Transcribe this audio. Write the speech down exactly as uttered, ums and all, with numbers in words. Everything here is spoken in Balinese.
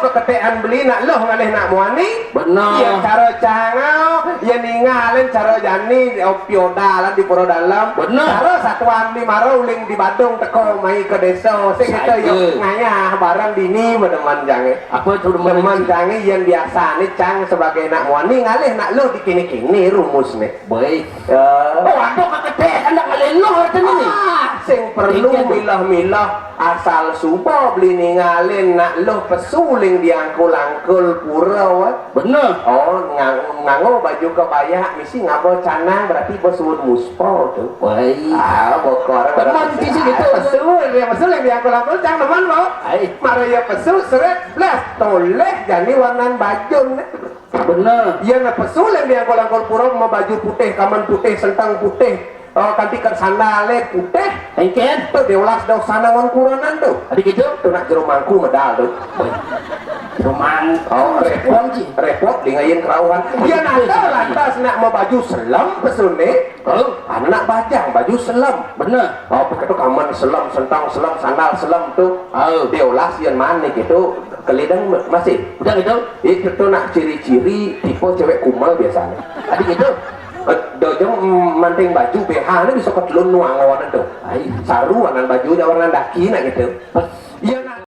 Ketekan beli nak luh ngalih nak muani. Benar. Iya cara cangau, iya ningalin cara jani di opioda lah di pura dalam. Benar. Cara satuan di mara uling di Badung teko mai ke desa. Sing kita Saya. Yo ngayah barang dini bedeman jange. Apa tu Deman jange yang biasa ni cang sebagai nak muani ngalih nak luh di kini-kini rumus ni. Baik. Ya. Oh, ada ketekan nak ngalih luh artinya ni. Ah, sing perlu Tinggal. Milah-milah asal suba beli ningalin nak luh pesuling diangkul-angkul pura wah. Benar. Oh, ngang, nganggo baju kebaya misi ngaba canang berarti bos suud muspa tu. Baik. Ah, bokor. Teman di sini tu. Pesuling dia pesuling diangkul-angkul cang teman lo. Ai. Mara ya pesu seret blas toleh jani warnan bajun. Benar. Iya na pesu lem di angkol-angkol pura ma baju putih, kaman putih, sentang putih, oh, kanti ker sandale putih. Engken. Tu dia ulas dau sana ngon kuranan tu. Ada gitu. Tu nak jero mangku medal tu. Romang. Oh, repot. Ji. Repot di ngayin kerauhan. Iya na lantas nak ma baju selam pesune. Oh, Anak bajang baju selam. Benar. Oh, pakai tu kaman selam, sentang selam, sandal selam tu. Oh. Dia ulas yang mana gitu. Kelidang masih. Udah gitu. Itu tu nak ciri-ciri tipe cewek kumal biasanya. Ada gitu. Eh, dojeng manting baju B H ni bisa ketelun nuang warna tu. Ai, saru warna baju ja warna daki nak gitu. Iya